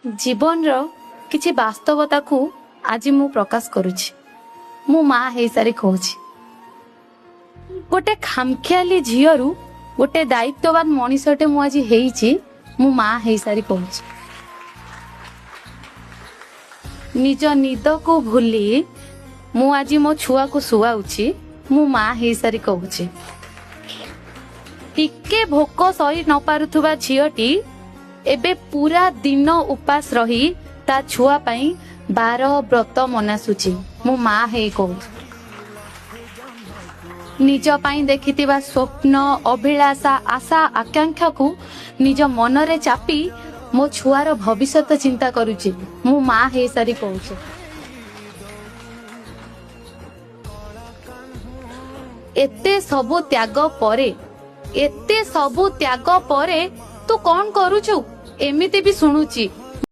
ଜୀବନର କିଛି ବାସ୍ତବତାକୁ ଆଜି ମୁଁ ପ୍ରକାଶ କରୁଛି। ମୁଁ ମା ହେଇସାରି କହୁଛି, ଗୋଟେ ଖାମଖିଆଲି ଝିଅରୁ ଗୋଟେ ଦାୟିତ୍ୱବାନ ମଣିଷଟେ ମୁଁ ଆଜି ହେଇଛି। ମୁଁ ମା ହେଇସାରି କହୁଛି, ନିଜ ନିଦକୁ ଭୁଲି ମୁଁ ଆଜି ମୋ ଛୁଆକୁ ଶୁଆଉଛି। ମୁଁ ମା ହେଇସାରି କହୁଛି, ଟିକେ ଭୋକ ସହି ନ ପାରୁଥିବା ଝିଅଟି ଏବେ ପୁରା ଦିନ ଉପାସ ରହି ତା ଛୁଆ ପାଇଁ 12 ବ୍ରତ ମନାସୁଛି। ମୁଁ ମା ହେଇ କହୁଛି, ନିଜ ପାଇଁ ଦେଖିଥିବା ସ୍ୱପ୍ନ, ଅଭିଳାଷା, ଆଶା, ଆକାଂକ୍ଷାକୁ ନିଜ ମନରେ ଚାପି ମୋ ଛୁଆର ଭବିଷ୍ୟତ ଚିନ୍ତା କରୁଛି। ମୁଁ ମା ହେଇସାରି କହୁଛି, ଏତେ ସବୁ ତ୍ୟାଗ ପରେ, ଏତେ ସବୁ ତ୍ୟାଗ ପରେ ତୁ କଣ କରୁଛୁ, ଏମିତି ବି ଶୁଣୁଛି।